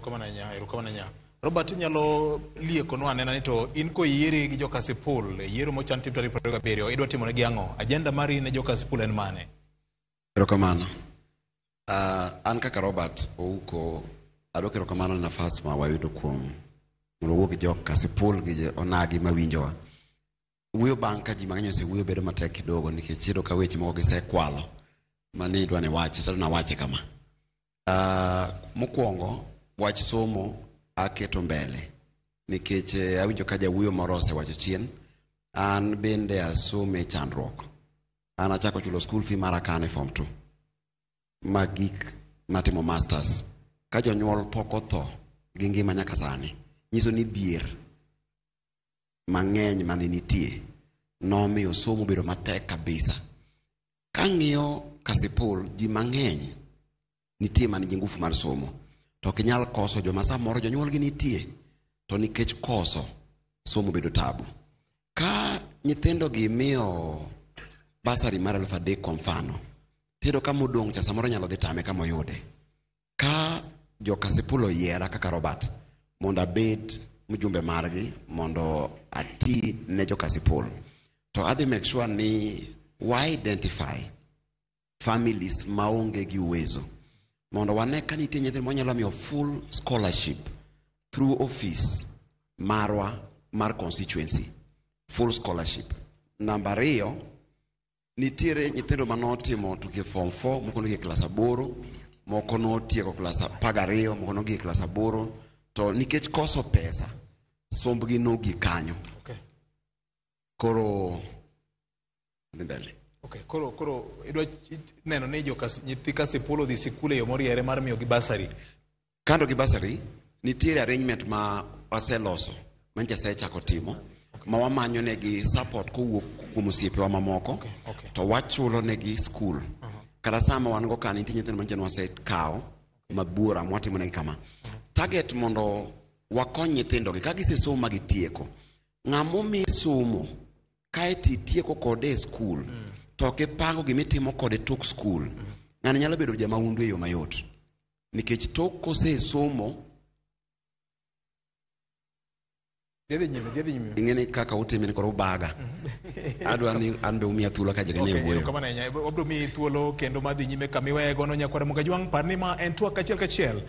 Erokamano ahinya, erokamano ahinya. Robert, inyalo liekonwa anena ni to in koyieri gi jo Kasipul e yiero mochan tim tarik 27, idwa timo negi ang'o? Agenda mari ne jo Kasipul en mane? Erokamano. An kaka Robert Ouko, adwoko erokamano ne nafas ma wayudo kuom mondo wawuo gi jo Kasipul gi onagi mawinjowa. Wuoyo bang' ka ji mang'eny osewuoyo bedo matek kidogo nikech iyudo ka weche moko gisekwalo mani idwa ni wachi to nawache kama. Mokwongo wach somo aketo mbele nikech awinjo ka jawuoyo moro osewacho chien an bende asomo e chandruok. An achako chulo school fee mara ka an e form 2 magik matimo masters ka jonyuol pok otho gi ngima nyaka sani nyiso ni dhier mang'eny mane nitie nomiyo somo bedo matek kabisa. Kang'iyo Kasipul, ji mang'eny nitie man gi ngufu mar somo to ok inyal koso joma samoro jonyuolgi nitie to nikech koso somo bedo tabu. Ka nyithindo gi imiyo bursary mar 3000 kwa mfano, tiyudo ka modong' cha samoro nyalo dhi tame kama oyude. Ka jo Kasipul oyiera kaka Robert mondo abed mjumbe margi mondo ati ne jo Kasipul, to adhi make sure ni wa identify families maonge gi uwezo mondo wane ka nitie nyithindo mwanyalo miyo full scholarship through office marwa mar constituency, full scholarship. Namba ariyo, nitiere nyithindo manotimo to form 4, moko nogik klas 8, moko notieko klas 12, moko nogik klas 8, to nikech koso pesa sombgi nogik kanyo. Koro dhi mbele. Okay, koro idwa neno ni nyithi Kasipul odhi sikul e yo moriere mar miyogi bursary. Kando gi bursary, nitiere arrangement ma waseloso manyicha asechako timo ma wamanyo negi support kowuok kuom osiepewa mamoko to wachulo negi school. Kata sama wan go ka nitie nyithindo manyicha nwasekawo mabuora mwatimo negi kama. Target mondo wakony nyithindogi ka gisesomo ma gitieko. Ng'ama omi somo kaeto itieko kode e school to ok ipango gimitimo kode tok school, ng'ani nyalo bedo jamaundu e yo mayot nikech tok kosesomo. Dhi nyime, dhi nyime. Ing'e ni kaka utime ni koro ubaga adwa ni an be umiya thuolo ka jogene wuoyo. Erokamano ahinya. Wabiro miyi thuolo kendo madhi nyime kama iweye gono nyakwara Mugajwang'. Par ni ma en twak achiel kachiel.